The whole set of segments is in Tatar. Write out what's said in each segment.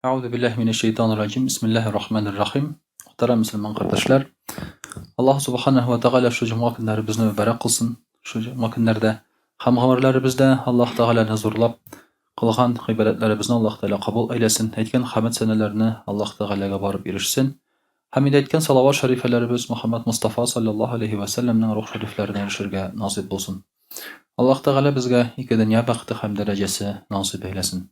Әгъузу биллаһи минәш шәйтанир раҗим. Бисмиллаһир рахманир рахим. Мөхтәрәм мөселман кардәшләр, Аллаһ субханаһу ва тәгалә шу җомга көннәребезне мөбарәк кылсын. Шу җомга көннәрдә һәм гомерләребездә Аллаһ Тәгаләне зурлап кылган гыйбадәтләребезне Аллаһ Тәгалә кабул әйләсен. Әйткән хәмд сәнәләрне Аллаһ Тәгаләгә барып ирешсен. Һәм инде әйткән салават шәрифәләребез Мөхәммәд Мостафа саллаллаһу алейһи вә сәлләмнең рух шәрифләренә ирешергә насыйп булсын. Аллаһ Тәгалә безгә ике дөнья бәхете һәм дәрәҗәсе насыйп әйләсен.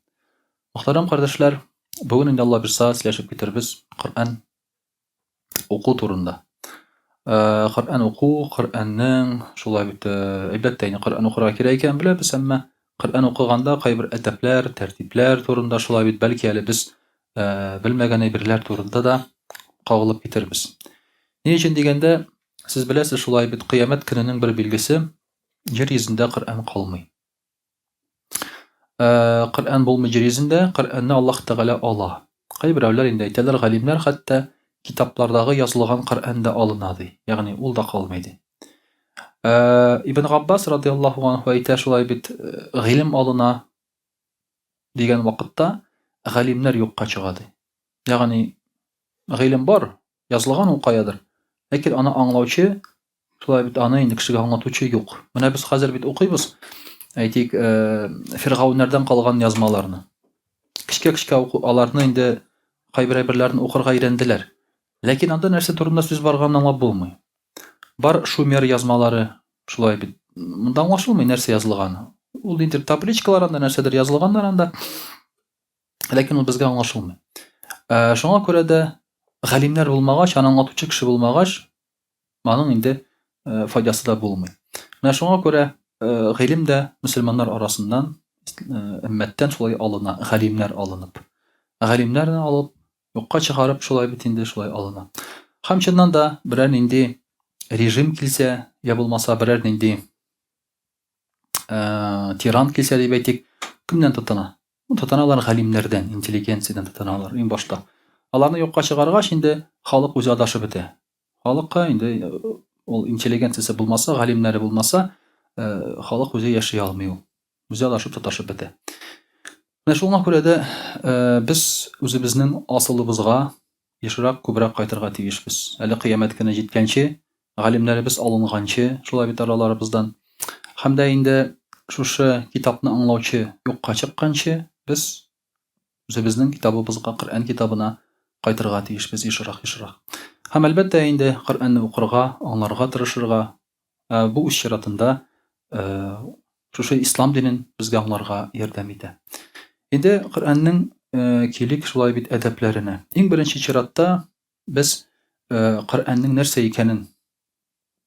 Мөхтәрәм кардәшләр, бүген инде Алла бирса сөйләшеп китербез Коръән уку турында. Э, Коръән уку, Коръәннең шулай бит, э, әлбәттә, инде Коръән укырга кирәк икәнен беләбез, әмма Коръән укыганда кайбер әдәпләр, тәртипләр турында шулай бит, бәлки әле без э, белмәгән әйберләр турында да кагылып китербез. Ни өчен дигәндә, сез беләсез, шулай бит, кыямәт көненең бер билгесе җир йөзендә Коръән калмый. Э, Коръән булмый җир йөзендә, Коръәнне Аллаһ Тәгалә ала. Кайберәүләр инде әйтәләр, галимнәр хәтта китаплардагы язылган Коръән дә алына ди. Ягъни ул да калмый ди. Э, Ибн Габбас радиаллаһу анһу әйтә шулай бит, э, гыйлем алына дигән вакытта галимнәр юкка чыга ди. Ягъни гыйлем бар, Язылган ул каядыр. Ләкин аны аңлаучы, шулай бит аны инде кешегә аңлатучы юк. Менә без хәзер бит укыйбыз, әйтик, э, фиргауннардан калган язмаларны. Кечкә-кечкә уку, аларны инде кайбер әйберләрен укырга өйрәнделәр. Ләкин анда нәрсә турында сүз барганын аңлап булмый. Бар шумер язмалары, шулай бит. Монда аңлашылмый нәрсә язылганы. Ул ниндидер табличкалар анда нәрсәдер язылганнар анда. Ләкин ул безгә аңлашылмый. Ә, шуңа күрә дә галимнәр булмагач, аны аңлатучы кеше булмагач, аның инде э, файдасы да булмый. Менә шуңа күрә э, гыйлем дә мөселманнар арасыннан, э, өммәттән шулай алына, галимнәр алынып. Галимнәрне алып, юкка чыгарып, шулай бит инде шулай алына. Һәм чыннан да берәр нинди режим килсә, я булмаса берәр нинди э, тиран килсә дип әйтик, кемнән тотына? Тотыналар галимнәрдән, интеллигенциядән тотыналар иң башта. Аларны юкка чыгаргач, инде халык үзе адашып бетә. Халыкка инде э, ул интеллигенциясе булмаса, галимнәре булмаса, э, халык үзе яши алмый ул. Үзе адашып тоташып бетә. Менә шуңа күрә дә э, без үзебезнең асылыбызга ешрак, күбрәк кайтырга тиешбез. Әле кыямәт көне җиткәнче, галимнәребез алынганчы, шулай бит араларыбыздан. Һәм дә инде шушы китапны аңлаучы юкка чыкканчы, без үзебезнең китабыбызга, Коръән китабына кайтырга тиешбез ешрак-ешрак. Һәм әлбәттә инде Коръәнне укырга, аңларга тырышырга, ә бу үз чиратында шушы ислам динен безгә аңларга ярдәм итә. Инде Коръәннең килик шулай бит әдәпләренә. Иң беренче чиратта без Коръәннең нәрсә икәнен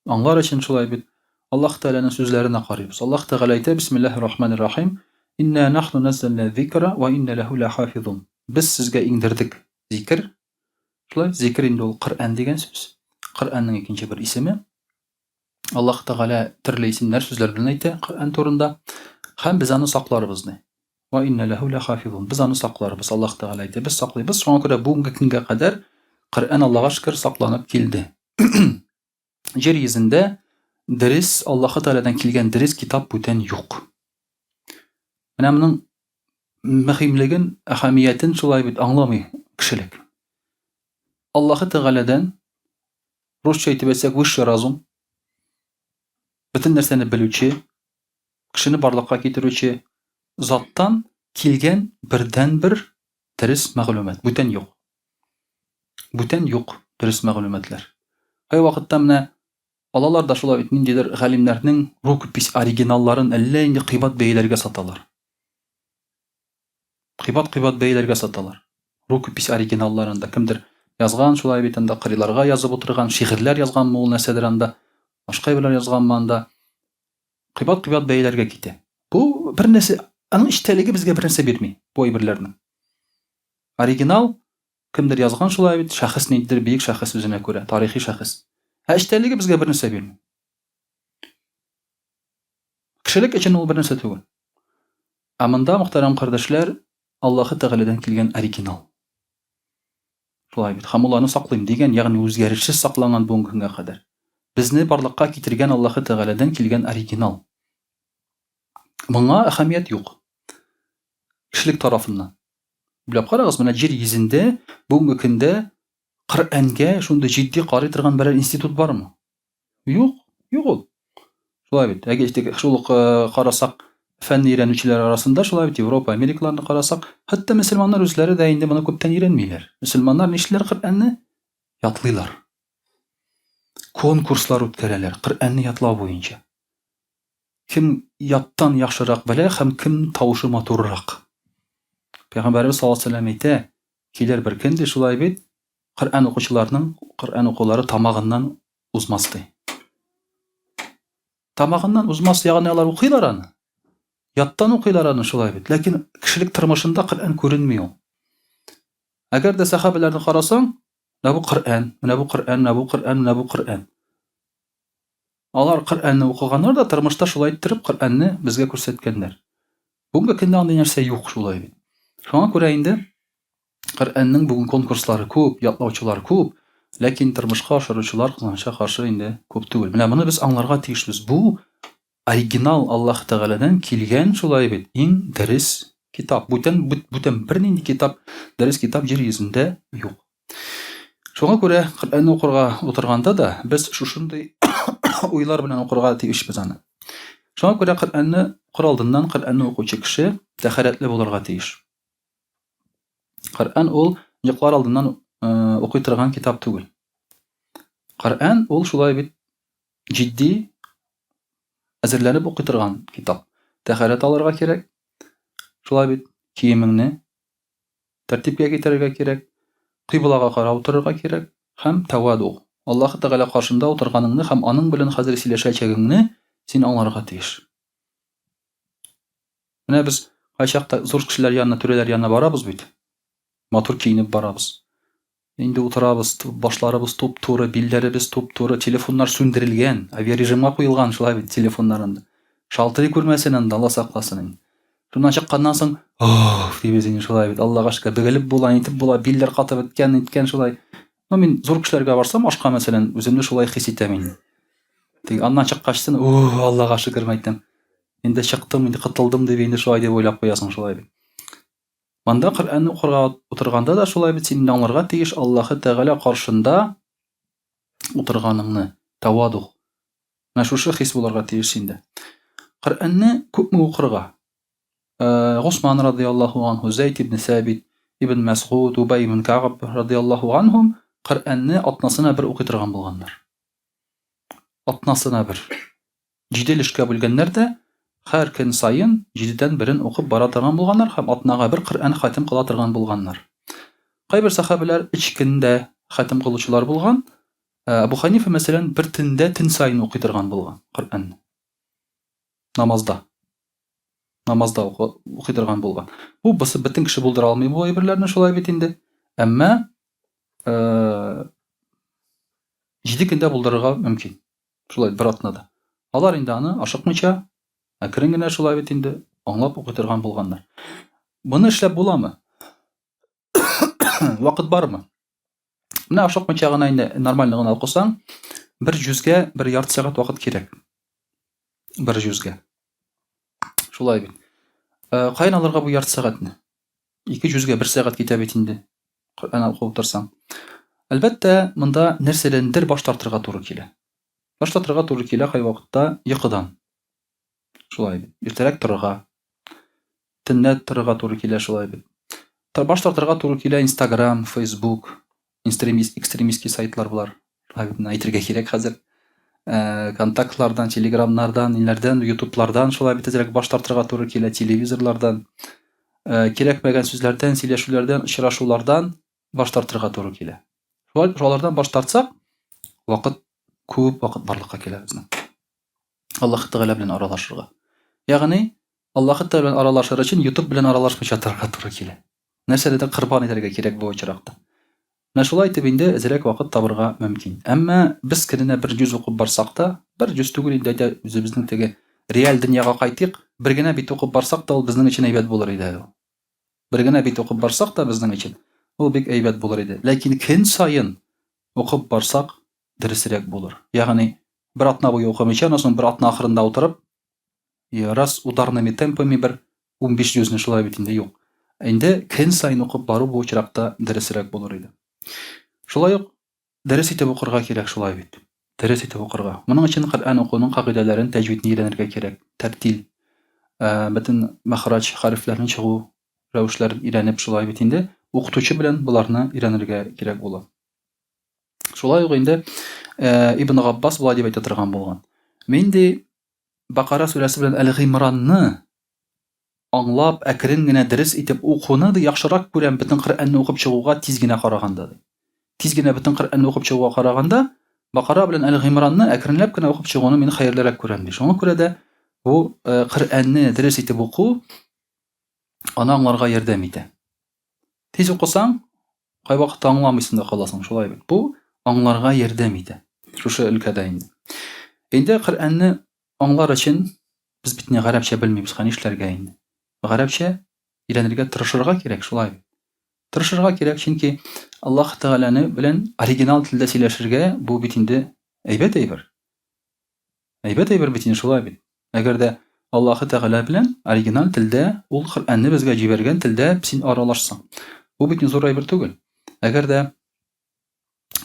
аңлар өчен шулай бит Аллаһ Тәгаләнең сүзләренә карыйбыз. Аллаһ Тәгалә әйтә, Бисмиллаһир рахманир рахим, Инна нахну наззална зикра ва инна лаху лахафизун. Без сезгә иңдердек зикер. Шулай, зикер инде ул Коръән дигән сүз. Коръәннең икенче бер исеме. Аллаһ Тәгалә төрле исемнәр, сүзләр белән әйтә Коръән турында. Һәм без аны сакларбыз ди. Ва инна ләһу ләхафизун. Без аны сакларбыз. Аллаһ Тәгалә әйтә, без саклыйбыз. Шуңа күрә бүгенге көнгә кадәр Коръән Аллаһга шөкер сакланып килде. Җир йөзендә дөрес Аллаһ Тәгаләдән килгән дөрес китап бүтән юк. Менә моның мөһимлеген, әһәмиятен шулай бит аңламый кешелек. Аллаһы Тәгаләдән русча әйтеп әйтсәк, высший разум, бөтен нәрсәне белүче, кешене барлыкка китерүче заттан килгән бердәнбер дөрес мәгълүмат. Бүтән юк. Бүтән юк дөрес мәгълүматлар. Кайвакытта менә алалар да шулай бит ниндидер галимнәрнең рукопись оригиналларын әллә инде кыйбат бәяләргә саталар. Кыйбат-кыйбат бәяләргә саталар. Рукопись оригиналларын да кемдер язган, шулай бит анда кырыйларга язып утырган, шигырьләр язганмы ул нәрсәдер анда, башка әйберләр язганмы анда. Кыйбат-кыйбат бәяләргә китә. Бу бер нәрсә, аның эчтәлеге безгә бер нәрсә бирми, бу әйберләрнең. Оригинал кемдер язган шулай бит, шәхес ниндидер бөек шәхес үзенә күрә, тарихи шәхес. Ә эчтәлеге безгә бер нәрсә бирми. Кешелек өчен ул бер нәрсә түгел. Ә монда, мөхтәрәм кардәшләр, Аллаһы Тәгаләдән килгән оригинал. Шулай бит. Һәм ул аны саклыйм дигән, ягъни үзгәрешсез сакланган бүгенге көнгә кадәр. Безне барлыкка китергән Аллаһы Тәгаләдән килгән оригинал. Моңа әһәмият юк. Кешелек тарафыннан. Уйлап карагыз, менә җир йөзендә бүгенге көндә Коръәнгә шундый җитди карый торган берәр институт бармы? Юк, юк ул. Шулай бит. Әгәр теге шул ук э, карасак, фәнне өйрәнүчеләр арасында шулай бит, Европа, Америкаларны карасак, хәтта мөселманнар үзләре дә инде моны күптән өйрәнмиләр. Мөселманнар нишлиләр Коръәнне? Ятлыйлар. Конкурслар үткәрәләр Коръәнне ятлау буенча. Кем яттан яхшырак белә һәм кем тавышы матуррак. Пәйгамбәребез саллаллаһу алейһи ва сәлләм әйтә, килер бер көн ди, шулай бит, Коръән укучыларның Коръән укулары тамагыннан узмас ди. Тамагыннан узмас, ягъни алар укыйлар аны. Яттан укыйлар аны шулай бит. Ләкин кешелек тормышында Коръән күренми ул. Әгәр дә сәхабәләрне карасаң, менә бу Коръән, менә бу Коръән, менә бу Коръән, менә бу Коръән. Алар Коръәнне укыганнар да тормышта шулай иттереп Коръәнне безгә күрсәткәннәр. Бүгенге көндә андый нәрсә юк шулай бит. Шуңа күрә инде Коръәннең бүген конкурслары күп, ятлаучылар күп, ләкин тормышка ашыручылар кызганычка каршы инде күп түгел. Менә моны без аңларга тиешбез. Бу оригинал Аллаһ Тәгаләдән килгән шулай бит, иң дөрес китап. Бүтән бүтән бернинди китап, дөрес китап җир йөзендә юк. Шуңа күрә Коръәнне укырга утырганда да без шушындый уйлар белән укырга тиешбез аны. Шуңа күрә Коръәнне укыр алдыннан Коръәнне укучы кеше тәһарәтле булырга тиеш. Коръән ул йоклар алдыннан э, укый торган китап түгел. Коръән ул шулай бит җитди әзерләнеп укый торган китап. Тәһарәт алырга кирәк. Шулай бит киемеңне Тәртипкә китерергә кирәк, кыйблага карап утырырга кирәк һәм тәваду, Аллаһы Тәгалә каршында утырганыңны һәм аның белән хәзер сөйләшәчәгеңне син аңларга тиеш. Менә без кайчакта зур кешеләр янына, түрәләр янына барабыз бит. Матур киенеп барабыз. Инде утырабыз, башларыбыз туп-туры, билләребез туп-туры, телефоннар сүндерелгән, авиарежимга куелган шулай бит телефоннар анда. Шалтырый күрмәсен анда, Алла сакласын инде. Шуннан чыкканнан соң, ох, дибез инде шулай бит, Аллага шөкер, бөгелеп була, нитеп була, билләр катып беткән, ниткән шулай. Ну, мин зур кешеләргә барсам, ашка мәсәлән, үземне шулай хис итәм инде. Тик аннан чыккачтын, ух, Аллага шөкер, әйтәм. Инде чыктым, инде котылдым дип инде шулай дип уйлап куясың шулай бит. Монда Коръәнне укырга утырганда да шулай бит син аңларга тиеш Аллаһы Тәгалә каршында утырганыңны, тавадух. Менә шушы хис булырга тиеш синдә. Коръәнне күпме укырга? Э, Госман радиаллаһу анһу, Зәйд ибн Сәбит, Ибн Мәсгуд, Убай ибн Кагъб радиаллаһу анһум Коръәнне атнасына бер укый торган булганнар. Атнасына бер. Җиде өлешкә бүлгәннәр дә, һәр көн саен җидедән берен укып бара торган булганнар һәм атнага бер Коръән хәтем кыла торган булганнар. Кайбер сәхабәләр өч көндә хәтем кылучылар булган. Ә, Әбу Ханифа, мәсәлән, бер төндә төн саен укый торган булган Коръәнне. Намазда. Намазда укый торган булган. Бу бусы бөтен кеше булдыра алмый бу әйберләрне шулай бит инде. Әмма э, җиде көндә булдырырга мөмкин. Шулай бер атнада. Алар инде аны ашыкмыйча, әкрен генә шулай бит инде аңлап укый торган булганнар. Моны эшләп буламы? Вакыт бармы? Менә ашыкмыйча гына инде нормально гына укысаң, бер җүзгә бер ярты сәгать вакыт кирәк. Бер җүзгә. Шулай бит. Э, каян алырга бу ярты сәгатьне? Ике җүзгә бер сәгать китә бит инде. Коръән укып утырсаң. Әлбәттә, монда нәрсәдәндер баш тартырга туры килә. Баш тартырга туры килә кайвакытта йокыдан. Шулай бит. Иртәрәк торырга. Төнлә торырга туры килә шулай бит. Баш тартырга туры килә Инстаграм, Фейсбук, экстремист, экстремистский сайтлар болар. Шулай бит, әйтергә кирәк хәзер. Э, контактлардан, телеграмнардан, ниләрдән, ютублардан шулай бит әзрәк баш тартырга туры килә, телевизорлардан. Э, кирәкмәгән сүзләрдән, сөйләшүләрдән, очрашулардан баш тартырга туры килә. Шулай шулардан баш тартсак, вакыт күп вакыт барлыкка килә безнең. Аллаһ Тәгалә белән аралашырга. Ягъни Аллаһ Тәгалә белән аралашыр өчен YouTube белән аралашмыйча торырга туры килә. Нәрсәдер корбан итәргә кирәк бу очракта. Менә шулай итеп инде әзрәк вакыт табырга мөмкин. Әмма без көненә бер җүз укып барсак та, бер җүз түгел инде, әйдә үзебезнең теге реаль дөньяга кайтыйк, бер генә бит укып барсак та ул безнең өчен әйбәт булыр иде әле. Бер генә бит укып барсак та безнең өчен ул бик әйбәт булыр иде. Ләкин көн саен укып барсак дөресрәк булыр. Ягъни бер атна буе укымыйча, аннан соң бер атна ахырында утырып, раз ударными темпами бер 15 җүзне шулай бит инде юк. Инде көн саен укып бару бу очракта дөресрәк булыр иде. Шулай ук дөрес итеп укырга кирәк шулай бит. Дөрес итеп укырга. Моның өчен Коръән укуның кагыйдәләрен, тәҗвидне өйрәнергә кирәк. Тәртил, бөтен мәхраҗ хәрефләрнең чыгу рәвешләрен өйрәнеп шулай бит инде укытучы белән боларны өйрәнергә кирәк була. Шулай ук инде Ибн Габбас болай дип әйтә торган булган. Мин ди Бакара сүрәсе белән Әл-Гыймранны аңлап, әкрен генә дөрес итеп укуны ди яхшырак күрәм бөтен Коръәнне укып чыгуга тиз генә караганда ди. Тиз генә бөтен Коръәнне укып чыгуга караганда, Бакара белән Әл-Гыймранны әкренләп кенә укып чыгуны мин хәерлерәк күрәм ди. Шуңа күрә дә бу э, Коръәнне дөрес итеп уку аны аңларга ярдәм итә. Тиз укысаң, кайвакытта аңламыйсың да каласың, шулай бит. Бу аңларга ярдәм итә. Шушы өлкәдә инде. Инде Коръәнне аңлар өчен без бит не гарәпчә белмибез, ха нишләргә инде? Гарәпчә өйрәнергә тырышырга кирәк, шулай бит. Тырышырга кирәк, чөнки Аллаһ Тәгаләне белән оригинал телдә сөйләшергә бу бит инде әйбәт әйбер. Әйбәт әйбер бит инде шулай бит. Әгәр дә Аллаһы Тәгалә белән оригиналь телдә, ул Коръәнне безгә җибәргән телдә син аралашсаң. Бу бит зур әйбер түгел. Әгәр дә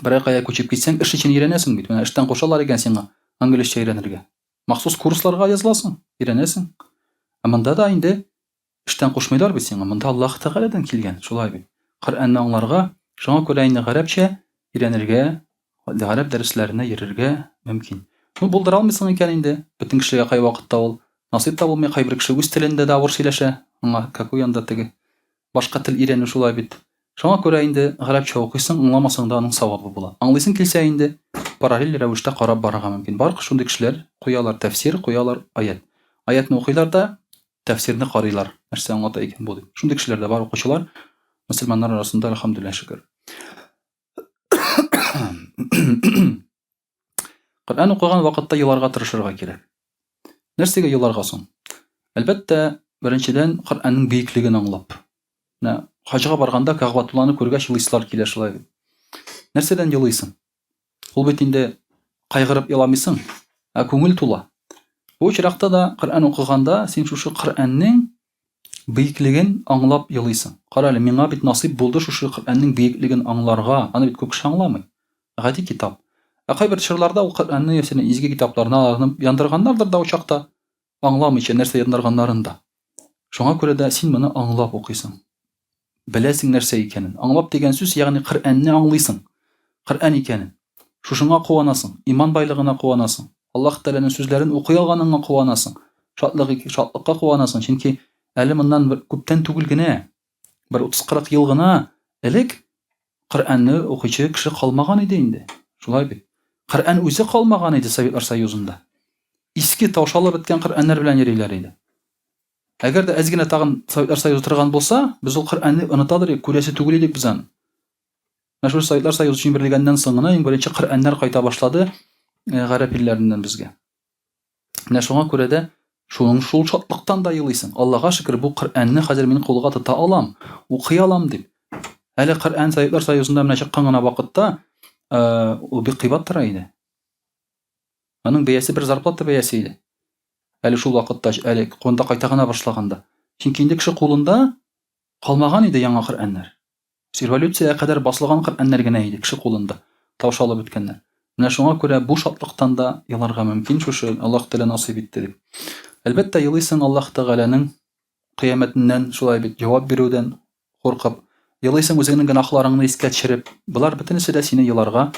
берәр кая күчеп китсәң, эш өчен өйрәнәсең бит. Менә эштән кушалар икән сиңа английча өйрәнергә. Махсус курсларга языласың, өйрәнәсең. Ә монда да инде Эштән кушмыйлар бит сиңа, монда Аллаһ Тәгаләдән килгән, шулай бит. Коръәнне аңларга, шуңа күрә инде гарәпчә өйрәнергә, гарәп дәресләренә йөрергә мөмкин. Ну, булдыра алмыйсың икән инде, бөтен кешегә кайвакытта ул насыйп та булмый, кайбер кеше үз телендә дә авыр сөйләшә, аңа какой анда теге башка тел өйрәнү шулай бит. Шуңа күрә инде гарәпчә укыйсың, аңламасаң да аның савабы була. Аңлыйсың килсә инде, параллель рәвештә карап барырга мөмкин. Бар шундый кешеләр, куялар тәфсир, куялар аять. Аятны укыйлар да, тәфсирне карыйлар, нәрсә аңлата икән бу дип. Шундый кешеләр дә бар, укучылар, мөселманнар арасында, әлхәмдүлилләһ, шөкер. Коръән укыган вакытта еларга тырышырга кирәк. Нәрсәгә еларга соң? Әлбәттә, беренчедән, Коръәннең бөеклеген аңлап. Менә хаҗга барганда Кәгъбәтулланы күргәч елыйсылар килә шулай бит. Нәрсәдән елыйсың? Ул бит инде кайгырып еламыйсың, ә күңел тула. Бу очракта да Коръән укыганда син шушы Коръәннең бөеклеген аңлап елыйсың. Кара әле, миңа бит насыйп булды шушы Коръәннең бөеклеген аңларга. Аны бит күп кеше аңламый. Гади китап. Ә кайбер чорларда ул Коръәнне яисә изге китапларны аларны яндырганнардыр да учакта. Аңламыйча нәрсә яндырганнарын да. Шуңа күрә дә син моны аңлап укыйсың. Беләсең нәрсә икәнен. Аңлап дигән сүз, ягъни Коръәнне аңлыйсың. Коръән икәнен. Шушыңа куанасың, иман байлыгына куанасың. Аллаһ Тәгаләнең сүзләрен укый алганыңа куанасың. Шатлык, шатлыкка куанасың, чөнки әле моннан бер күптән түгел генә, бер 30-40 ел гына элек Коръәнне укучы кеше калмаган иде инде. Шулай бит. Коръән үзе калмаган иде Советлар Союзында. Иске таушалып беткән Коръәннәр белән йөриләр иде. Әгәр дә әз генә тагын Советлар Союзы торган булса, без ул Коръәнне онытадыр идек, күрәсе түгел идек без аны. Менә шул Советлар Союзы җимерелгәннән соң гына иң беренче Коръәннәр кайта башлады э, гарәп илләреннән безгә. Менә шуңа күрә дә шуның шул шатлыктан да елыйсың. Аллага шөкер, бу Коръәнне хәзер мин кулга тота алам, укый алам дип. Әле Коръән Советлар Союзында менә чыккан гына вакытта э, ул бик кыйбат тора иде. Аның бәясе бер зарплата бәясе иде. Әле шул вакытта, әле кунда кайта гына башлаганда. Чөнки инде кеше кулында калмаган иде яңа Коръәннәр. Революциягә кадәр басылган Коръәннәр генә иде кеше кулында, таушалып беткәннәр. Менә шуңа күрә бу шатлыктан да еларга мөмкин шушы Аллаһ Тәгалә насыйп итте дип. Әлбәттә, елыйсың Аллаһ Тәгаләнең кыямәтеннән шулай бит җавап бирүдән куркып, елыйсың үзеңнең гөнаһларыңны искә төшереп, болар бөтенесе дә сине еларга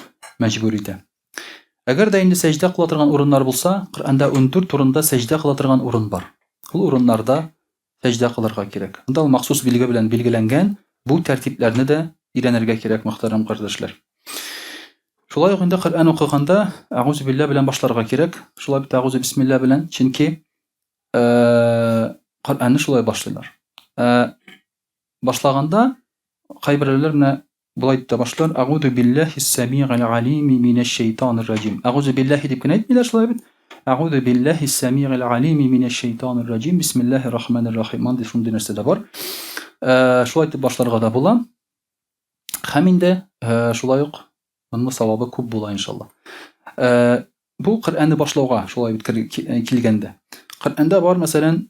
мәҗбүр итә. Әгәр дә инде сәҗдә кыла торган урыннар булса, Коръәндә 14 урында сәҗдә кыла торган урын бар. Ул урыннарда сәҗдә кылырга кирәк. Анда ул махсус билге белән билгеләнгән, бу тәртипләрне дә өйрәнергә кирәк, мөхтәрәм кардәшләр. Шулай ук инде Коръән укыганда Әгузу билла белән башларга кирәк. Шулай бит Әгузу бисмилла белән, чөнки э, Коръәнне шулай башлыйлар. Э, башлаганда кайберәүләр менә Болай дип тә башлар, Әгуду билләһи сәмигъил алими минәш шәйтанир раҗим. Әгуду билләһи дип кенә әйтмиләр шулай бит. Әгуду билләһи сәмигъил алими минәш шәйтанир раҗим. Бисмиллаһир рахманир рахим. Мондый шундый нәрсә дә бар. Э, шулай итеп башларга да була. Һәм инде э, шулай ук моның савабы күп була иншалла. Э, бу Коръәнне башлауга шулай бит килгәндә. Коръәндә бар, мәсәлән,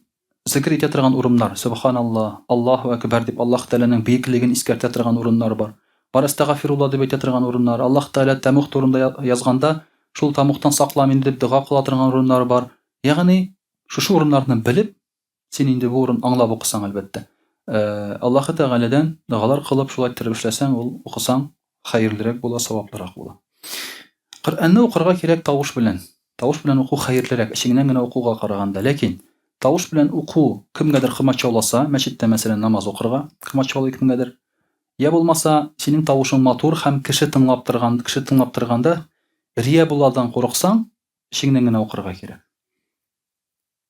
Зикер итә торган урыннар, Сөбханаллаһ, Аллаһу әкбәр дип Аллаһ Тәгаләнең бөеклеген искәртә торган урыннар бар. Бар әстәгафирулла дип әйтә торган урыннар, Аллаһ Тәгалә тәмуг турында язганда, шул тәмугтан сакла мине дип дога кыла торган урыннар бар. Ягъни, шушы урыннарны белеп, син инде бу урын аңлап укысаң, әлбәттә. Аллаһы Тәгаләдән догалар кылып, шулай иттереп эшләсәң, ул укысаң, хәерлерәк була, саваплырак була. Коръәнне укырга кирәк тавыш белән. Тавыш белән уку хәерлерәк, эчеңнән генә укуга караганда. Ләкин тавыш белән уку кемгәдер комачауласа, мәчеттә, мәсәлән, намаз укырга комачаулый кемгәдер, я булмаса, синең тавышың матур һәм кеше тыңлап торган, кеше тыңлап торганда рия буладан курыксаң, эчеңнән генә укырга кирәк.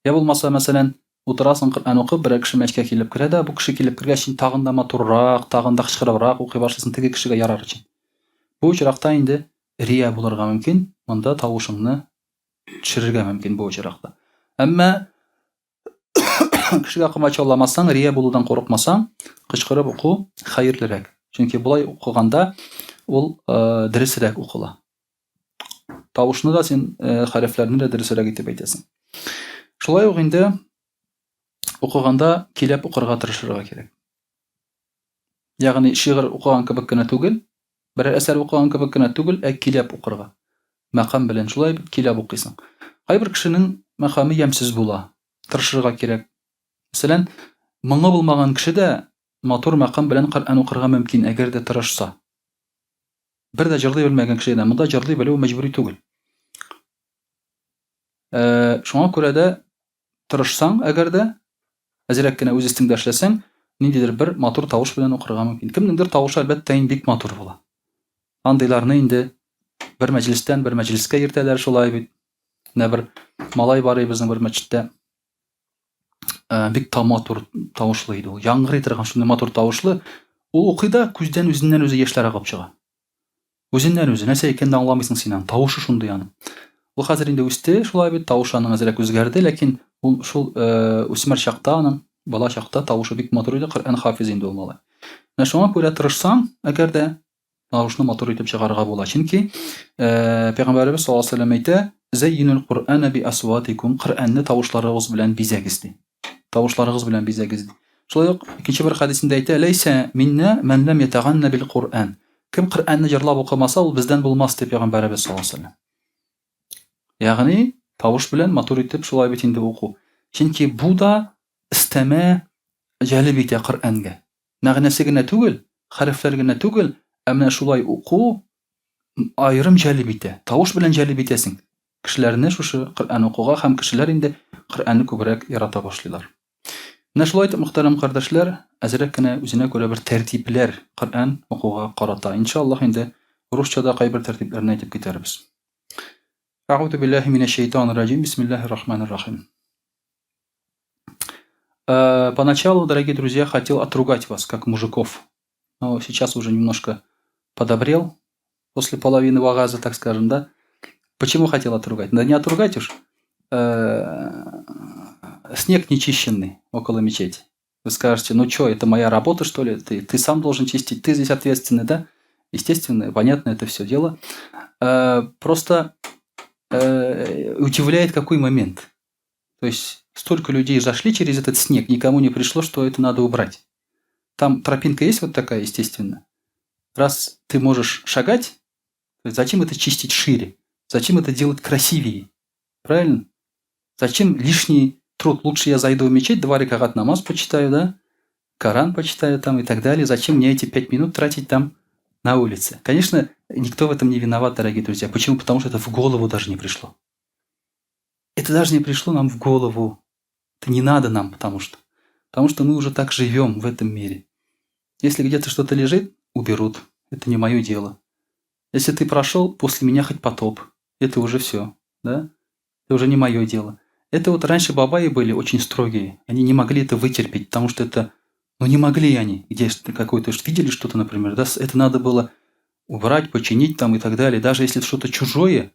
Я булмаса, мәсәлән, утырасың Коръән укып, берәр кеше мәчеткә килеп керә дә, бу кеше килеп кергәч, син тагын да матуррак, тагын да кычкырыбрак укый башлыйсың теге кешегә ярар өчен. Бу очракта инде рия булырга мөмкин, монда тавышыңны төшерергә мөмкин бу очракта. Әмма кешегә комачауламасаң, рия булудан курыкмасаң, кычкырып уку хәерлерәк. Чөнки болай укыганда ул э, дөресрәк укыла. Тавышны да син э, хәрефләрне дә дөресрәк итеп әйтәсең. Шулай ук инде укыганда киләп укырга тырышырга кирәк. Ягъни шигырь укыган кебек кенә түгел, берәр әсәр укыган кебек кенә түгел, ә киләп укырга. Мәкам белән шулай бит киләп укыйсың. Кайбер кешенең мәкаме ямьсез була. Тырышырга кирәк. Мәсәлән, моңы булмаган кеше дә матур мәкам белән Коръән укырга мөмкин, әгәр дә тырышса. Бер дә җырлый белмәгән кеше генә. Монда җырлый белү мәҗбүри түгел. Э, шуңа күрә дә тырышсаң, әгәр дә әзрәк кенә үз өстеңдә эшләсәң, ниндидер бер матур тавыш белән укырга мөмкин. Кемнеңдер тавышы әлбәттә инде бик матур була. Андыйларны инде бер мәҗлестән бер мәҗлескә йөртәләр шулай бит. Менә бер малай бар иде безнең бер мәчеттә. Э, бик та матур тавышлы иде ул. Яңгырый торган шундый матур тавышлы. Ул укый да күздән үзеннән үзе яшьләр агып чыга. Үзеннән үзе нәрсә икәнен дә аңламыйсың син аның. Тавышы шундый аның. Ул хәзер инде үсте, шулай бит, тавышы аның әзрәк үзгәрде, ләкин ул шул э, үсмер чакта аның, бала чакта тавышы бик матур иде, Коръән хафиз инде ул малай. Менә шуңа күрә тырышсаң, әгәр дә тавышны матур итеп чыгарырга була. Чөнки э, Пәйгамбәребез саллаллаһу алейһи вәсәлләм әйтә, "Зәййинул Куръана би асватикум", Коръәнне тавышларыгыз белән бизәгез ди. Тавышларыгыз белән бизәгез ди. Шулай ук икенче бер хәдисендә әйтә, "Ләйсә минна ман лам ятаганна бил Куръан". Кем Коръәнне җырлап укымаса, ул бездән булмас ди Пәйгамбәребез саллаллаһу алейһи вәсәлләм. Ягъни тавыш белән матур итеп шулай бит инде уку. Чөнки бу да өстәмә җәлеп итә Коръәнгә. Мәгънәсе генә түгел, хәрефләр генә түгел, ә менә шулай уку аерым җәлеп итә. Тавыш белән җәлеп итәсең кешеләрне шушы Коръән укуга һәм кешеләр инде Коръәнне күбрәк ярата башлыйлар. Менә шулай итеп, мөхтәрәм кардәшләр, әзрәк кенә үзенә күрә бер тәртипләр Коръән укуга карата. Иншаллаһ инде русча да кайбер тәртипләрне әйтеп китәрбез. Әгъузу биллаһи минәш шәйтанир раҗим. Бисмиллаһир рахманир рахим. Э, поначалу, дорогие друзья, хотел отругать вас, как мужиков. Но сейчас уже немножко подобрел после половины вагаза, так скажем, да? Почему хотел отругать? Да не отругать уж. Э, снег нечищенный около мечети. Вы скажете, ну что, это моя работа, что ли? Ты, ты сам должен чистить, ты здесь ответственный, да? Естественно, понятно это все дело. Э, просто удивляет какой момент. То есть столько людей зашли через этот снег, никому не пришло, что это надо убрать. Там тропинка есть вот такая, естественно. Раз ты можешь шагать, зачем это чистить шире? Зачем это делать красивее? Правильно? Зачем лишний труд? Лучше я зайду в мечеть, два ракагат намаз почитаю, да? Коран почитаю там и так далее. Зачем мне эти 5 минут тратить там на улице? Конечно, никто в этом не виноват, дорогие друзья. Почему? Потому что это в голову даже не пришло. Это даже не пришло нам в голову. Это не надо нам, потому что. Потому что мы уже так живем в этом мире. Если где-то что-то лежит, уберут. Это не мое дело. Если ты прошел, после меня хоть потоп. Это уже все, да? Это уже не мое дело. Это вот раньше бабаи были очень строгие. Они не могли это вытерпеть, потому что это... Ну, не могли они. Где какой-то видели что-то, например, да? Это надо было убрать, починить там и так далее. Даже если это что-то чужое,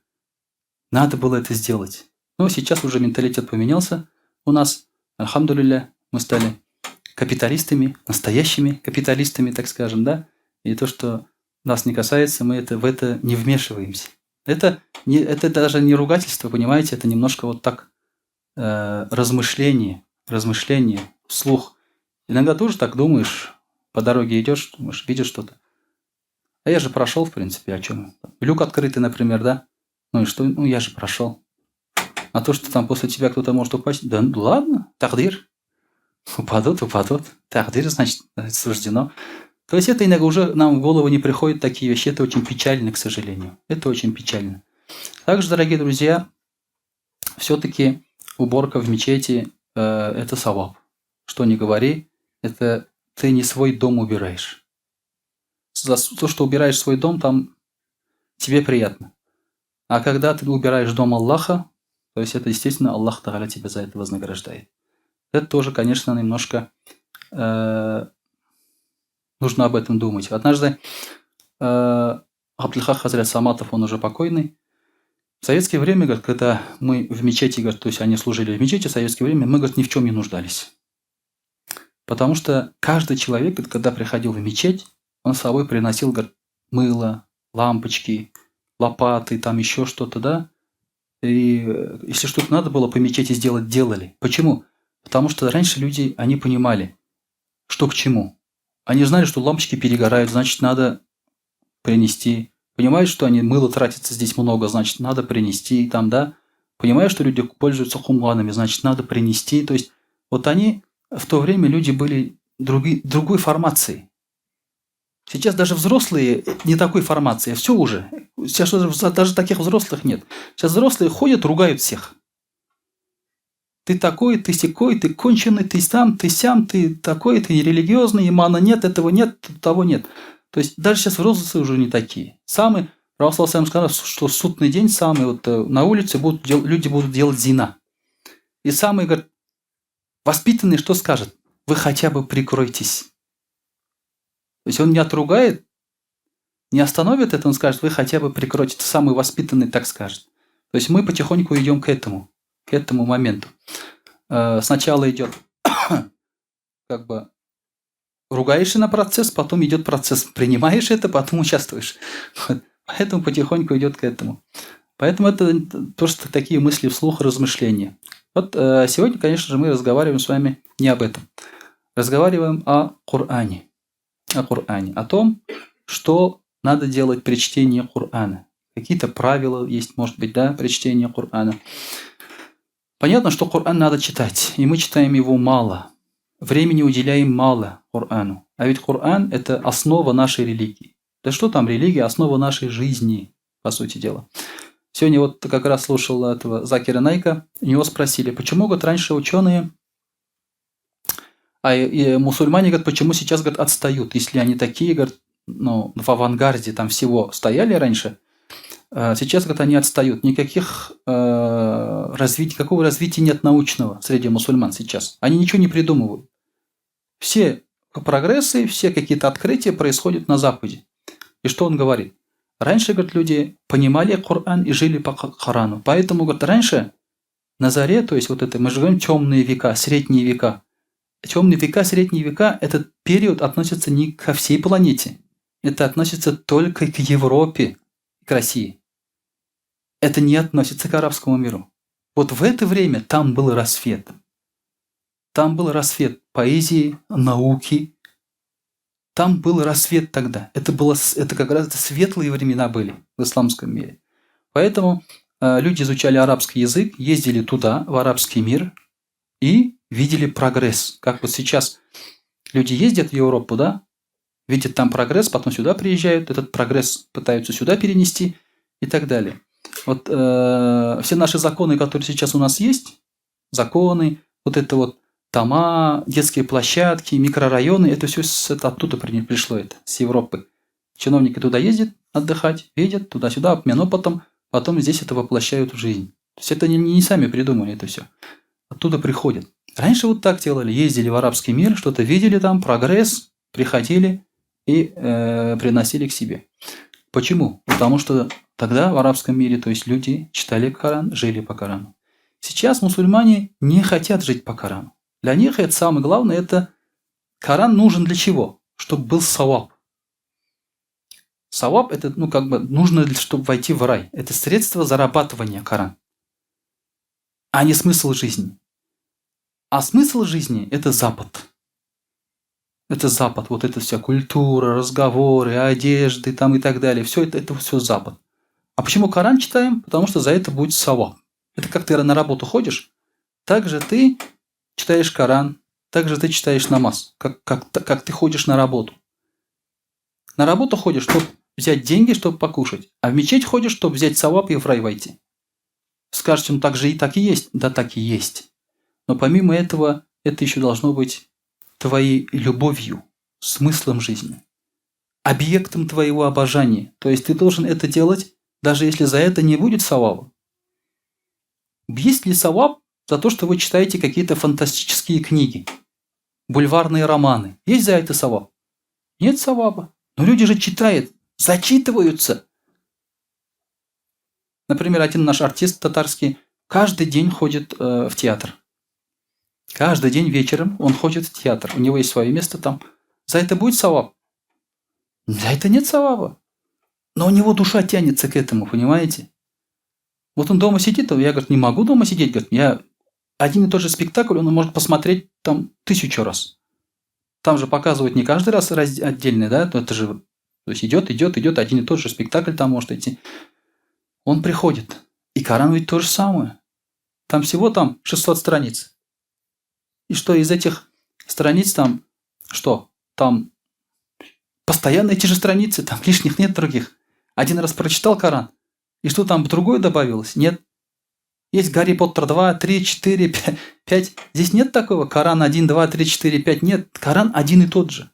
надо было это сделать. Но сейчас уже менталитет поменялся у нас. Альхамдулилля, мы стали капиталистами, настоящими капиталистами, так скажем, да? И то, что нас не касается, мы это, в это не вмешиваемся. Это, не, это даже не ругательство, понимаете, это немножко вот так размышление Размышления, вслух. Иногда тоже так думаешь, по дороге идешь, думаешь, видишь что-то. А я же прошел, в принципе, о чем? Люк открытый, например, да? Ну и что? Ну я же прошел. А то, что там после тебя кто-то может упасть, да ну ладно, тәкъдир. Упадут, упадут. Тәкъдир, значит, суждено. То есть это иногда уже нам в голову не приходят такие вещи. Это очень печально, к сожалению. Это очень печально. Также, дорогие друзья, все-таки уборка в мечети это савап. Что ни говори, это ты не свой дом убираешь. За то, что убираешь свой дом, там тебе приятно. А когда ты убираешь дом Аллаха, то есть это, естественно, Аллах Тагаля тебя за это вознаграждает. Это тоже, конечно, немножко нужно об этом думать. Однажды Абдельхак Хазрят Саматов, он уже покойный, в советское время, говорит, когда мы в мечети, говорит, то есть они служили в мечети в советское время, мы, говорит, ни в чем не нуждались. Потому что каждый человек, говорит, когда приходил в мечеть, он с собой приносил, говорит, мыло, лампочки, лопаты, там еще что-то, да. И если что-то надо было по мечети сделать, делали. Почему? Потому что раньше люди, они понимали, что к чему. Они знали, что лампочки перегорают, значит, надо принести. Понимают, что они мыло тратится здесь много, значит, надо принести там, да. Понимают, что люди пользуются хумганами, значит, надо принести. То есть вот они, в то время люди были другой формации. Сейчас даже взрослые не такой формации, все уже. Сейчас даже таких взрослых нет. Сейчас взрослые ходят, ругают всех. Ты такой, ты сякой, ты конченый, ты сам, ты сям, ты такой, ты нерелигиозный, имана нет, этого нет, того нет. То есть даже сейчас взрослые уже не такие. Самый, Пророк сам сказал, что судный день самый, вот на улице будут люди будут делать зина. И самый, говорит, воспитанный что скажет? Вы хотя бы прикройтесь. То есть он не отругает, не остановит это, он скажет, вы хотя бы прикройтесь. Самый воспитанный так скажет. То есть мы потихоньку идем к этому моменту. Сначала идет как бы ругаешься на процесс, потом идет процесс, принимаешь это, потом участвуешь. Поэтому потихоньку идет к этому. Поэтому это просто такие мысли вслух, размышления. Вот сегодня, конечно же, мы разговариваем с вами не об этом. Разговариваем о Коране. О Коране. О том, что надо делать при чтении Корана. Какие-то правила есть, может быть, да, при чтении Корана. Понятно, что Коран надо читать, и мы читаем его мало. Времени уделяем мало Корану. А ведь Коран – это основа нашей религии. Да что там религия? Основа нашей жизни, по сути дела. Сегодня вот как раз слушал этого Закира Найка, у него спросили, почему, говорит, раньше ученые, а и мусульмане, говорят, почему сейчас, говорит, отстают, если они такие, говорит, ну, в авангарде там всего стояли раньше, сейчас, говорит, они отстают. Никаких никакого развития нет научного среди мусульман сейчас. Они ничего не придумывают. Все прогрессы, все какие-то открытия происходят на Западе. И что он говорит? Раньше, говорит, люди понимали Коран и жили по Корану. Поэтому, говорит, раньше на заре, то есть вот это, мы живем темные века, средние века. Темные века, средние века, этот период относится не ко всей планете. Это относится только к Европе, к России. Это не относится к арабскому миру. Вот в это время там был рассвет. Там был рассвет поэзии, науки. Там был рассвет тогда. Это как раз светлые времена были в исламском мире. Поэтому люди изучали арабский язык, ездили туда, в арабский мир, и видели прогресс. Как вот сейчас люди ездят в Европу, да, видят там прогресс, потом сюда приезжают, этот прогресс пытаются сюда перенести и так далее. Вот все наши законы, которые сейчас у нас есть, законы, вот это вот дома, детские площадки, микрорайоны, это все оттуда пришло, это, с Европы. Чиновники туда ездят отдыхать, видят, туда-сюда, обмен опытом, потом здесь это воплощают в жизнь. То есть это не сами придумали это все. Оттуда приходят. Раньше вот так делали, ездили в арабский мир, что-то видели там, прогресс, приходили и приносили к себе. Почему? Потому что тогда в арабском мире, то есть люди читали Коран, жили по Корану. Сейчас мусульмане не хотят жить по Корану. Для них это самое главное, это Коран нужен для чего? Чтобы был саваб. Саваб это, ну, как бы нужно, чтобы войти в рай. Это средство зарабатывания Коран, а не смысл жизни. А смысл жизни – это Запад. Это Запад, вот эта вся культура, разговоры, одежды там и так далее. Все это все Запад. А почему Коран читаем? Потому что за это будет саваб. Это как ты на работу ходишь, так же ты читаешь Коран, так же ты читаешь намаз, как ты ходишь на работу. На работу ходишь, чтобы взять деньги, чтобы покушать. А в мечеть ходишь, чтобы взять саваб и в рай войти. Скажете, ну так же и так и есть. Да, так и есть. Но помимо этого, это еще должно быть твоей любовью, смыслом жизни, объектом твоего обожания. То есть ты должен это делать, даже если за это не будет саваба. Есть ли саваб за то, что вы читаете какие-то фантастические книги, бульварные романы? Есть за это саваб? Нет саваба. Но люди же читают, зачитываются. Например, один наш артист татарский каждый день ходит в театр. Каждый день вечером он ходит в театр. У него есть свое место там. За это будет саваб? За это нет саваба. Но у него душа тянется к этому, понимаете? Вот он дома сидит, а я, говорит, не могу дома сидеть. Говорит, я один и тот же спектакль он может посмотреть там 1000 раз. Там же показывают не каждый раз отдельный, да? Это же, то есть идет, идет, идет, один и тот же спектакль там может идти. Он приходит. И Коран ведь то же самое. Там всего 600 страниц. И что из этих страниц там, что? Там постоянно эти же страницы, там лишних нет других. Один раз прочитал Коран, и что там другое добавилось? Нет. Есть Гарри Поттер 2, 3, 4, 5. Здесь нет такого Коран 1, 2, 3, 4, 5. Нет, Коран один и тот же.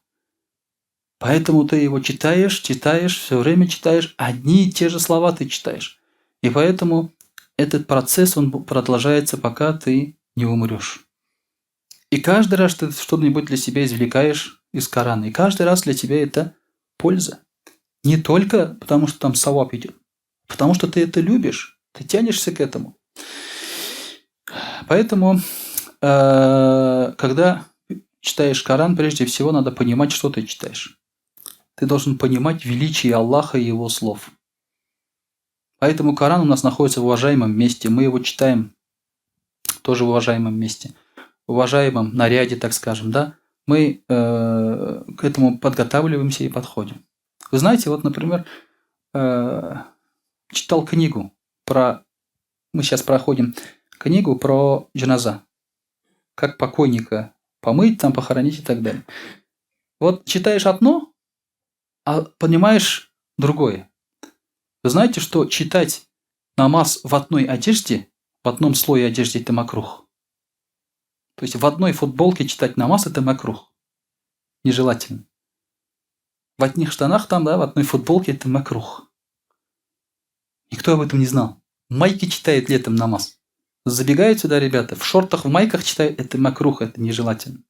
Поэтому ты его читаешь, читаешь, все время читаешь, одни и те же слова ты читаешь. И поэтому этот процесс, он продолжается, пока ты не умрешь. И каждый раз ты что-нибудь для себя извлекаешь из Корана. И каждый раз для тебя это польза. Не только потому, что там саваб идет, потому что ты это любишь, ты тянешься к этому. Поэтому, когда читаешь Коран, прежде всего надо понимать, что ты читаешь. Ты должен понимать величие Аллаха и его слов. Поэтому Коран у нас находится в уважаемом месте. Мы его читаем тоже в уважаемом месте. В уважаемом наряде, так скажем, да? Мы к этому подготавливаемся и подходим. Вы знаете, вот, например, читал книгу про... Мы сейчас проходим книгу про джаназа. Как покойника помыть, там, похоронить и так далее. Вот читаешь одно, а понимаешь другое. Вы знаете, что читать намаз в одной одежде, в одном слое одежды – это макрух. То есть в одной футболке читать намаз – это макрух. Нежелательно. В одних штанах там, да, в одной футболке – это макрух. Никто об этом не знал. Майки читают летом намаз. Забегают сюда ребята, в шортах, в майках читают – это макрух, это нежелательно.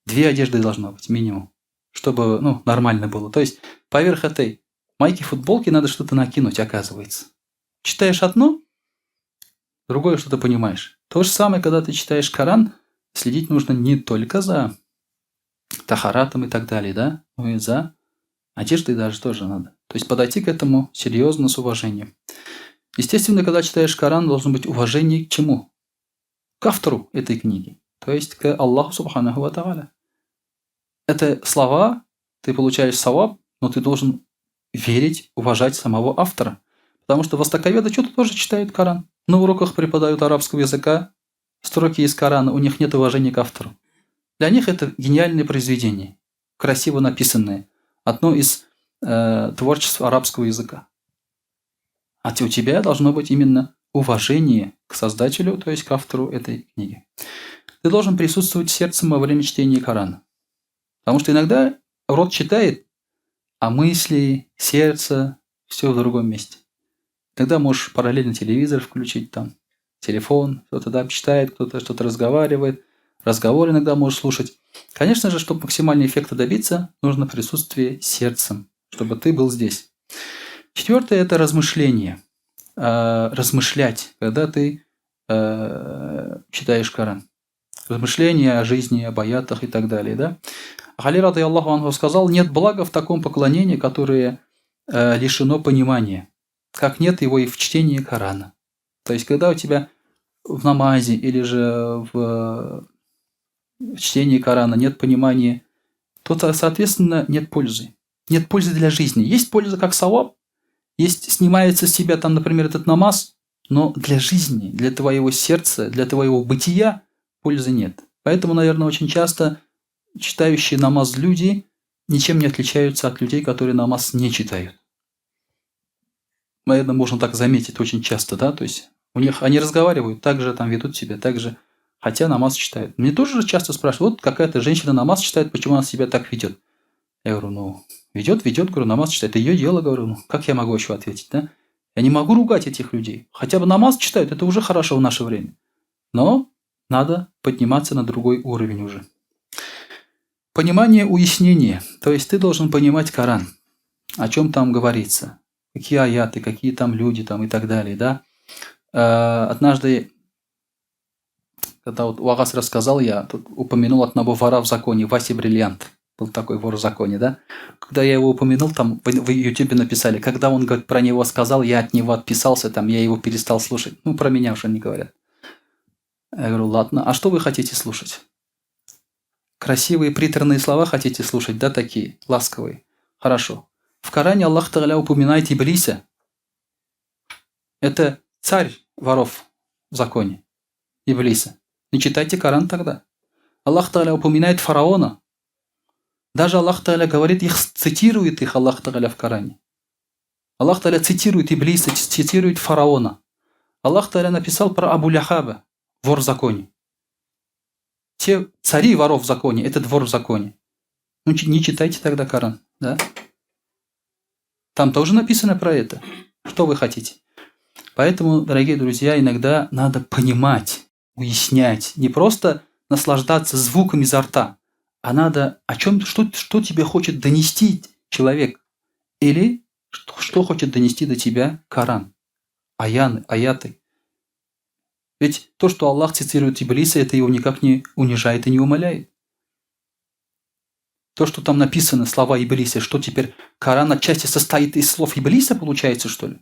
2 одежды должно быть минимум, чтобы, ну, нормально было. То есть поверх этой майки, футболки надо что-то накинуть, оказывается. Читаешь одно, другое что-то понимаешь. То же самое, когда ты читаешь Коран, следить нужно не только за тахаратом и так далее, да, но и за одеждой даже тоже надо. То есть подойти к этому серьезно, с уважением. Естественно, когда читаешь Коран, должно быть уважение к чему? К автору этой книги, то есть к Аллаху субханаху ва тааля. Это слова, ты получаешь саваб, но ты должен верить, уважать самого автора. Потому что востоковеды что-то тоже читают Коран. На уроках преподают арабского языка строки из Корана, у них нет уважения к автору. Для них это гениальное произведение, красиво написанное, одно из творчеств арабского языка. А у тебя должно быть именно уважение к создателю, то есть к автору этой книги. Ты должен присутствовать сердцем во время чтения Корана. Потому что иногда рот читает, а мысли, сердце, все в другом месте. Тогда можешь параллельно телевизор включить, там, телефон, кто-то там читает, кто-то что-то разговаривает, разговор иногда можешь слушать. Конечно же, чтобы максимального эффекта добиться, нужно присутствие сердцем, чтобы ты был здесь. Четвертое – это размышление. Размышлять, когда ты читаешь Коран. Размышления о жизни, об аятах и так далее. Да? Али рады Аллаху анху сказал, нет блага в таком поклонении, которое лишено понимания, как нет его и в чтении Корана. То есть, когда у тебя в намазе или же в в чтении Корана, нет понимания, то, соответственно, нет пользы. Нет пользы для жизни. Есть польза как саваб, есть, снимается с тебя там, например, этот намаз, но для жизни, для твоего сердца, для твоего бытия пользы нет. Поэтому, наверное, очень часто читающие намаз люди ничем не отличаются от людей, которые намаз не читают. Наверное, можно так заметить очень часто, да, то есть у них они разговаривают, так же там ведут себя, так же, хотя намаз читают. Мне тоже часто спрашивают, вот какая-то женщина намаз читает, почему она себя так ведет? Я говорю, ну, ведет, ведет, говорю, намаз читает. Это ее дело, говорю, ну, как я могу еще ответить, да? Я не могу ругать этих людей. Хотя бы намаз читают, это уже хорошо в наше время. Но надо подниматься на другой уровень уже. Понимание уяснение. То есть ты должен понимать Коран, о чем там говорится, какие аяты, какие там люди там и так далее, да. Однажды, когда вот вәгазь рассказал, я тут упомянул одного вора в законе, Васи Бриллиант. Был такой вор в законе, да? Когда я его упомянул, там в Ютубе написали, когда он, говорит, про него сказал, я от него отписался, там, я его перестал слушать. Ну, про меня уже не говорят. Я говорю, ладно, а что вы хотите слушать? Красивые приторные слова хотите слушать, да, такие, ласковые? Хорошо. В Коране Аллах Тагаля упоминает Иблиса. Это царь воров в законе. Иблиса. Не читайте Коран тогда. Аллах Тагаля упоминает фараона. Даже Аллах Тагаля говорит, их цитирует их Аллах Тагаля в Коране. Аллах Тагаля цитирует Иблиса, цитирует фараона. Аллах Тагаля написал про Абу Ляхаба, вор в законе. Те цари воров в законе, этот вор в законе. Ну, не читайте тогда Коран, да? Там тоже написано про это. Что вы хотите? Поэтому, дорогие друзья, иногда надо понимать, уяснять. Не просто наслаждаться звуками изо рта, а надо о чем, что тебе хочет донести человек. Или что хочет донести до тебя Коран, аяны, аяты. Ведь то, что Аллах цитирует Иблиса, это его никак не унижает и не умаляет. То, что там написано, слова Иблиса, что теперь Коран отчасти состоит из слов Иблиса, получается, что ли?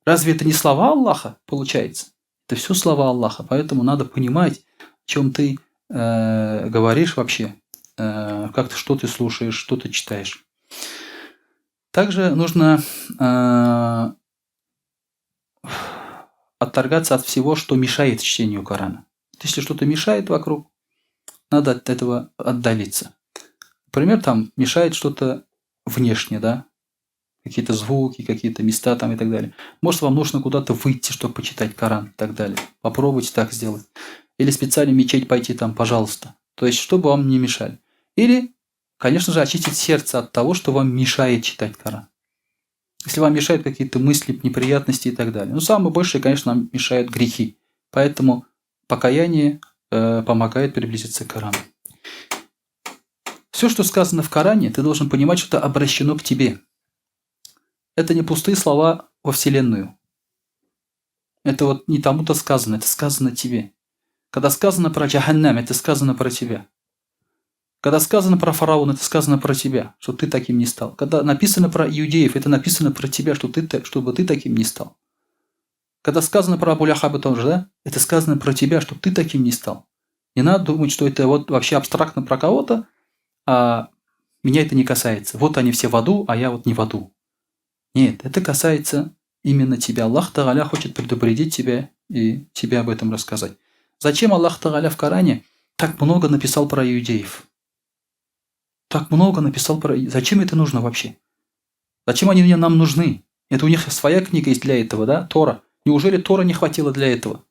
Разве это не слова Аллаха, получается? Это все слова Аллаха, поэтому надо понимать, о чем ты говоришь вообще, как ты, что ты слушаешь, что ты читаешь. Также нужно отторгаться от всего, что мешает чтению Корана. Если что-то мешает вокруг, надо от этого отдалиться. Например, там мешает что-то внешне, да? Какие-то звуки, какие-то места там и так далее. Может, вам нужно куда-то выйти, чтобы почитать Коран и так далее. Попробуйте так сделать. Или специально в мечеть пойти там, пожалуйста. То есть, чтобы вам не мешали. Или, конечно же, очистить сердце от того, что вам мешает читать Коран. Если вам мешают какие-то мысли, неприятности и так далее. Но самое большее, конечно, нам мешают грехи. Поэтому покаяние помогает приблизиться к Корану. Все, что сказано в Коране, ты должен понимать, что это обращено к тебе. Это не пустые слова во Вселенную. Это вот не тому-то сказано, это сказано тебе. Когда сказано про Джаханнам, это сказано про тебя. Когда сказано про фараона, это сказано про тебя, что ты таким не стал. Когда написано про иудеев, это написано про тебя, что ты, чтобы ты таким не стал. Когда сказано про Абу Ляхаба тоже, да, это сказано про тебя, чтобы ты таким не стал. Не надо думать, что это вот вообще абстрактно про кого-то, а меня это не касается. Вот они все в аду, а я вот не в аду. Нет, это касается именно тебя. Аллах Тагаля хочет предупредить тебя и тебе об этом рассказать. Зачем Аллах Тагаля в Коране так много написал про иудеев? Так много написал про... Зачем это нужно вообще? Зачем они нам нужны? Это у них своя книга есть для этого, да? Тора. Неужели Тора не хватило для этого?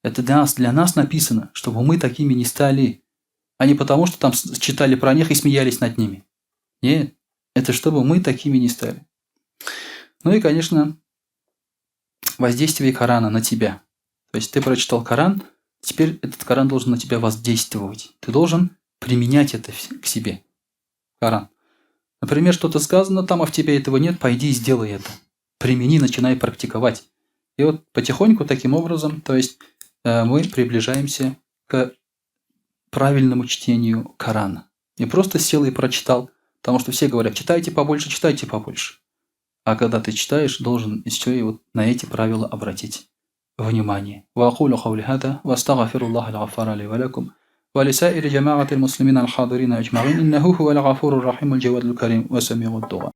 Это для нас написано, чтобы мы такими не стали. А не потому, что там читали про них и смеялись над ними. Нет, это чтобы мы такими не стали. Ну и, конечно, воздействие Корана на тебя. То есть ты прочитал Коран, теперь этот Коран должен на тебя воздействовать. Ты должен применять это к себе. Коран. Например, что-то сказано там, а в тебе этого нет, пойди и сделай это. Примени, начинай практиковать. И вот потихоньку таким образом, то есть мы приближаемся к правильному чтению Корана. Не просто сел и прочитал, потому что все говорят, читайте побольше, читайте побольше. А когда ты читаешь, должен еще и вот на эти правила обратить внимание. وأقول قولي هذا وأستغفر الله الغفار لي ولكم Вә лисаири җәмәгатил муслимин әл-хадирина әҗмәгыйн иннәһү һүәл гафурур рахимул җәвадул кәрим вә сәмигуд дуга.